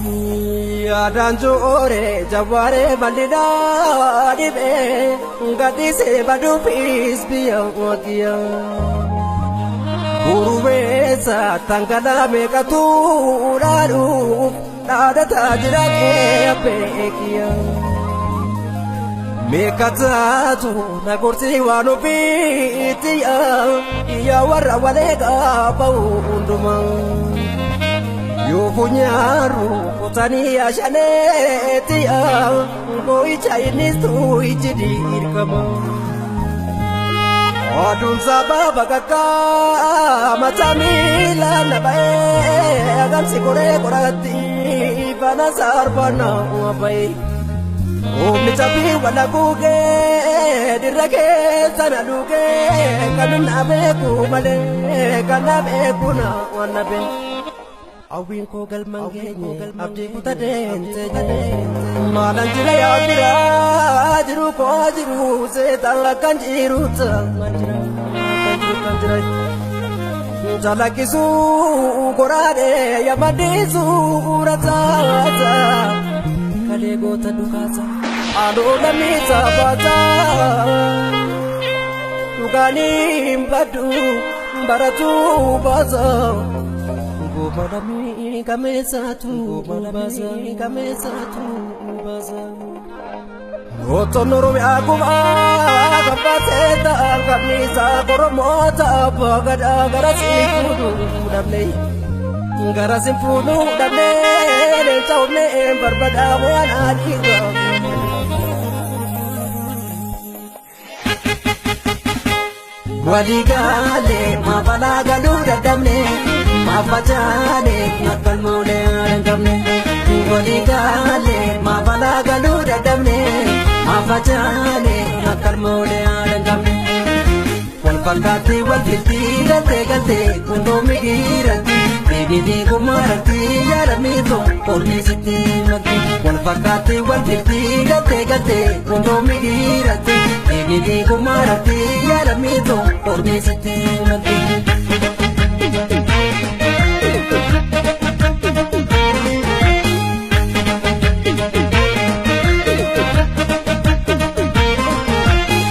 Yaadaan jooree jawaaree bal'inaa dhibee gadhiisee baduufis biyya waqiya. Gurubeessa tangalaa meeqatu dhaaluuf dhaadataa jira kee beekiya. Meeqataatu na gorsii waan ofiitiya yaa warra walee gaafa hundumaa. Yoo funyaaru kutanii ashaneetiya boo'icha innis tuu'ichi dirqama. Oduun sababa kakkaa mataa miila na ba'ee agamsi koree qoraatti fana sarbana ba'ee. Humni cabbii wala guugee dirra keessa na duugee kan na beeku malee kan na beeku na waan na beeku. Hawwiin koo galmaan geenye abdii kutadeen maalan jira yaa jira jiru koo jiru seetaan akkan jiru kan jira calaqqisuu goraadee yamaddiisuu rasaasa kalee goota dhukaasa haaloo lammiisa baata dhugaaniin baddu baratuu baasa. Gomadami kameesatu baasa kameesatu baasa. Gootonni Oromiyaa gumaa gabbaatee ta'an qabniisa Oromoota abbaa gadaa gara siin fuudhuu dhabne. Gara siin fuudhuu dhabne leenca humnee barbaada waan adii Walii galee maabalaa galuu dadhabne. Maafachaane akkan moolee argamne walii galee maabalaa galuu dadhabne maafachaane akkan moolee argamne. Wal fakkaatti wal filti galtee galtee hundoomi dhiiratti deebiin gumaaratti yaadamiitu ormi sitti makki. Wal fakkaatti wal filti galtee galtee hundoomi dhiiratti deebiin gumaaratti yaadamiitu ormi sitti makki.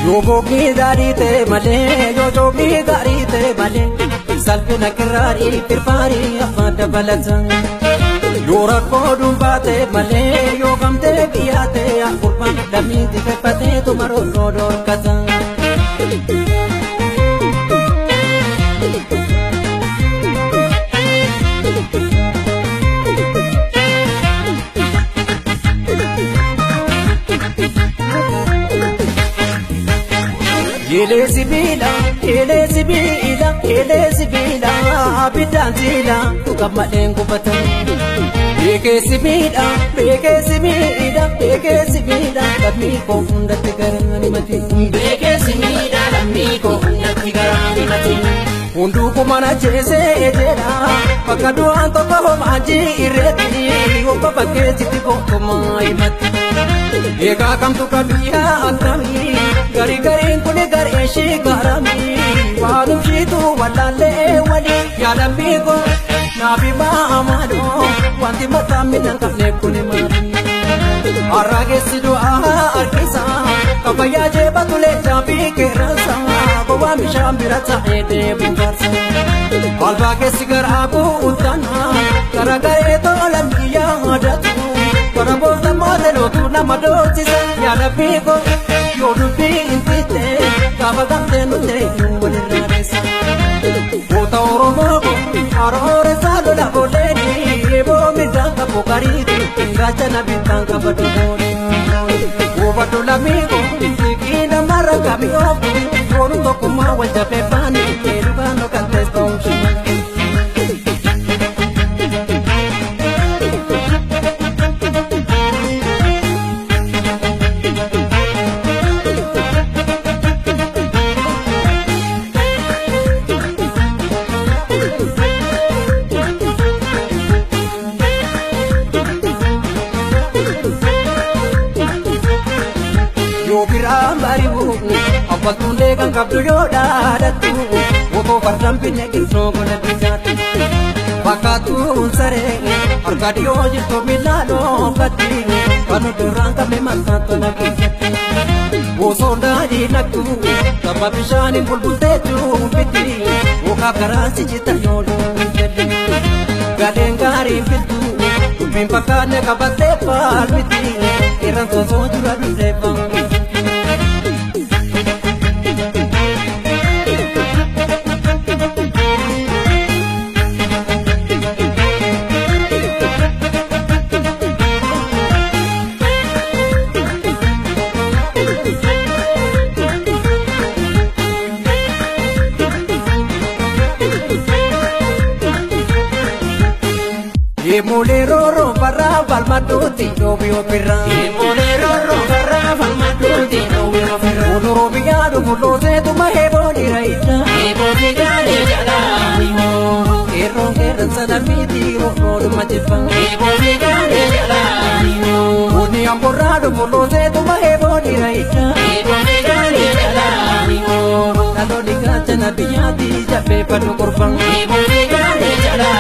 Yoo bookni gaarii ta'e malee yoo coomni gaarii ta'e malee salphina kiraarii firfaarii afaan dabalata. Yoo rakkoo dhuunfaa ta'e malee yoo gamtee biyyaa ta'e afurfaan lammiitti feffatee tumaroon dhorkata. Eelee sibiila, eelee sibiila, eelee sibiila, abiddaan siila, dhuga maleen gubata. Beekee sibiila, beekee sibiila, beekee sibiila, lammii koo hundatti garaan himati. Beekee sibiila, lammii koo hundatti garaan himati. Hunduu kumana jeesee jedha, bakka du'aan tokko homaa jireetti, obbo fakkeessitti gootummaa himatti. Egaa kamtu kabiyyaa akkamii, garii gariin kuni garee ishii garamii, waan ushiitu wallaallee walii yaadambii koo naafi maamaadhoo wanti mataa miidhaan qabne kuni maali. Har'a du'aa harkisa, kabajaa jeebatu leencaa fi qeerransa, gowwaa bishaan bira taa'ee deebiin farsa. Albaa keessi garaa bu'uutana, gara garee tola biyyaa adatu. Bara boolta mootelotu nama doorsisa, yaada fiigoo yoo dubbii hin fitte, gaafa gamtee nuti walirraa dheessa. Goota Oromoo aroore lola ooleeni, eeboo midhaan qabu gariitu, gaachana bittaan qabatu boone. Hubadhu lammiigo fiigii namarra qabi oofu, yoonu tokkummaa wal jafeeffaani, eedukaan kan teessoo Yoo biraan bari'u abbaltuulee kan qabdu yoo dhaadattu otoo fardaan binne qilxoo godhadhu nyaattu. Fakkaatuun saree Harka dhiyoo jirtu miilaan oofatti kan duraan qabne mataan tola keessatti. Osoo daadhii naqxu tapha bishaaniin bulbultee cuufitti mukaaf garaan si jita yoo jedhe. Galeen gaariin filtu dubbiin fakkaanne qabattee faalmiti irraan sosoo jira dhufee faamiti. Imulee rooroo farraa falmadhuuti dhoobii ofirraa. Imulee rooroo farraa falmadhuuti dhoobii ofirraa. Oduroo biyyaa dhufu looseetu mahee boonira idda. Eebooti gaarii jalaa hoo. Qeerroon qeerransa lammiitii roorroodhuma jibba. Eebooti gaarii jalaa hoo. Bunni amborraa dhufu looseetu mahee boonira idda. Eebooti gaarii jalaa hoo. Dhaloonni gaachana biyyaatti jabeeffadhu korfa. Eebooti gaarii jalaa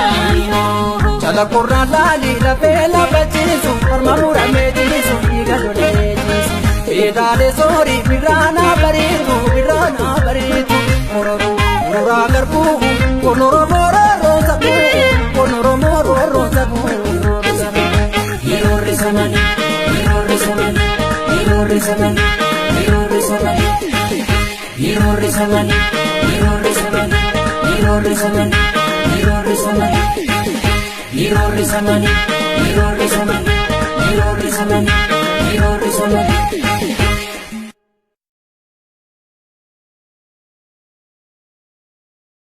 hoo. Calaqqoorraa laalii lafee lafa ciisu morma muramee ciisu dhiiga lolee ciisu. Feedaalee soorii birraanaa bareedu birraanaa bareedu. Mororoo mororaa garbuu konoroo mororoo sabuu konoroo mororoo sabuu. Yeroo risaman yeroo risaman yeroo risaman yeroo risaman yeroo risaman yeroo risaman yeroo risaman yeroo risaman yeroo risaman yeroo risaman yeroo risaman yeroo risaman.